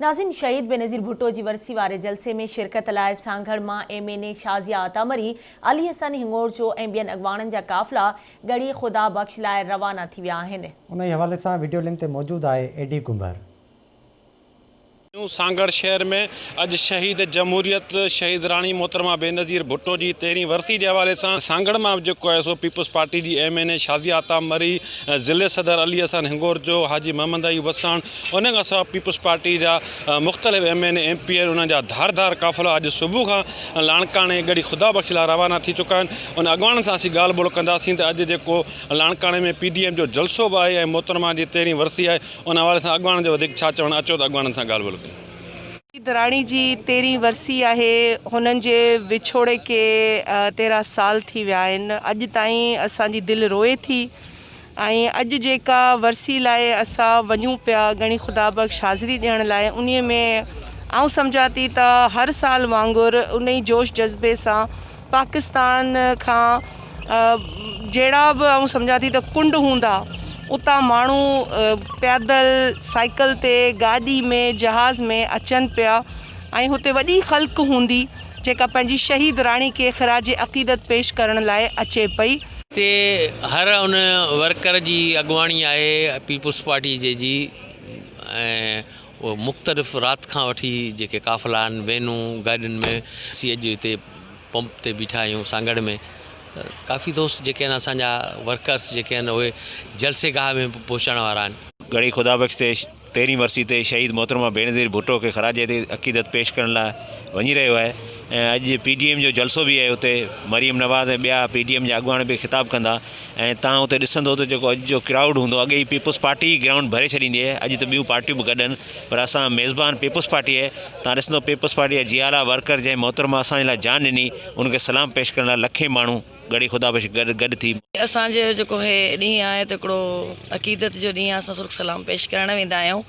ناظرين شهيد بينظير ڀٽو جي ورسي واري جلسي ۾ شرڪت لاء سانگهڙ مان M N A Shazia Atta Marri, Ali Hassan Hingorjo ۽ ٻين اڳواڻن جا قافلا ڳڙهي خدا بخش لاء روانا ٿي ويا آهن. انهي حوالي سان وڊيو لنڪ تي موجود آهي اي ڊي ڪنڀر. سانگهڙ شهر ۾ اڄ شهيد جمهوريت شهيد راڻي محترمه بينظير ڀٽو جي تيرهين ورسي جي حوالي سان سانگهڙ مان به جيڪو آهي سو پيپلز پارٽي جي ايم اين اي شازيه عطا مري، ضلعي صدر علي حسن هنگورجو، حاجي محمد ايوب وساڻ ان کان سواء پيپلز پارٽي جا مختلف M N A M P A انهن جا ڌار ڌار قافلا اڄ صبح کان لاڙڪاڻي ڳڙهي خدا بخش لاء روانا ٿي چڪا آهن ان اڳواڻن سان اسين ڳالهه ٻولهه ڪنداسين ته اڄ جيڪو لاڙڪاڻي ۾ پي ڊي ايم جو جلسو به آهي ۽ محترمه جي تيرهين ورسي آهي ان حوالي سان اڳواڻن جو وڌيڪ ڇا چوڻ اچو ته اڳواڻن سان ڳالهه ٻولهه ڪيون. راڻي جي تيرهين ورسي آهي هنن جي وڇوڙي کي 13 سال ٿي ويا آهن اڄ تائين اسان جي دل روئي ٿي ۽ اڄ جيڪا ورسي لاء اسان وڃون پيا ڳڻي خدا بخش حاضري ڏيڻ لاء انهي ۾ آئون سمجهان ٿي ته هر سال وانگر انهي جوش جذبي سان پاڪستان کان جهڙا به آئون سمجهان ٿي ته ڪنڊ هوندا اتان ماڻهو پيادل سائيڪل تي گاڏي ۾ جهاز ۾ اچن پيا ۽ هتي وڏي خلق هوندي جيڪا پنهنجي شهيد راڻي کي خراج عقيدت پيش ڪرڻ لاء اچي پئي. هتي هر ان ورڪر جي اڳواڻي آهي پيپلز پارٽي جي جي ۽ اهي مختلف رات کان وٺي جيڪي قافلا آهن وينون گاڏين ۾ اسين اڄ هتي پمپ تي بيٺا آهيون سانگهڙ ۾ ته ڪافي دوست جيڪي آهن اسان جا ورڪرس جيڪي آهن اهي جلسي گاهه ۾ پهچڻ وارا آهن. ڳڙهي خدا بخش تي تيرهين ورسي تي شهيد محترمه بينظير ڀٽو کي خراج عقيدت پيش ڪرڻ لاء وڃي رهيو آهي ۽ اڄ پي ڊي ايم جو جلسو به آهي اتي مريم نواز ۽ ٻيا پي ڊي ايم جا اڳواڻ به خطاب ڪندا ۽ تان اتي ڏسندو ته جيڪو اڄ جو ڪرائوڊ هوندو اڳي ئي پيپلز پارٽي ئي گرائونڊ ڀري ڇڏيندي آهي اڄ ته ٻيون پارٽيون به گڏ آهن پر اسان ميزبان پيپلز پارٽي آهي تان ڏسندو پيپلز پارٽي جا جيالا ورڪر جنهن محترمه اسان جي لاء جان ڏني ان کي سلام پيش ڪرڻ لاء لکين ماڻهو ڳڙهي خدا بخش گڏ گڏ ٿي اسان جو جيڪو هي ڏينهن آهي ته هڪڙو عقيدت جو ڏينهن آهي اسان سرخ سلام پيش ڪرڻ ويندا آهيون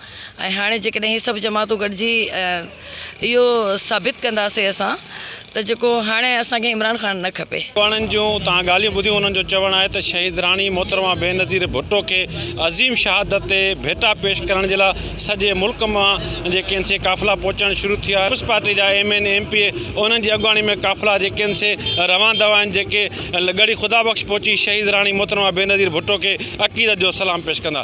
۽ هاڻي جيڪڏهن هي سڀ جماعتون گڏجي اهو ثابت ڪنداسين اسان ته جيڪو هاڻي اسان کي عمران خان نه کپي. اڳواڻن جون تان ڳالهيون ٻڌيون انهن جو چوڻ آهي ته شهيد راڻي محترمه بينظير ڀٽو کي عظيم شهادت تي ڀيٽا پيش ڪرڻ جي لاء سڄي ملڪ مان جيڪي آهن سي قافلا پهچڻ شروع ٿي ويا پيپلز پارٽي جا ايم اين ايم پي اي انهن جي اڳواڻي ۾ قافلا جيڪي آهن سي روان دوان آهن جيڪي ڳڙهي خدا بخش پهچي شهيد راڻي محترمه بينظير ڀٽو کي عقيدت جو سلام پيش ڪندا.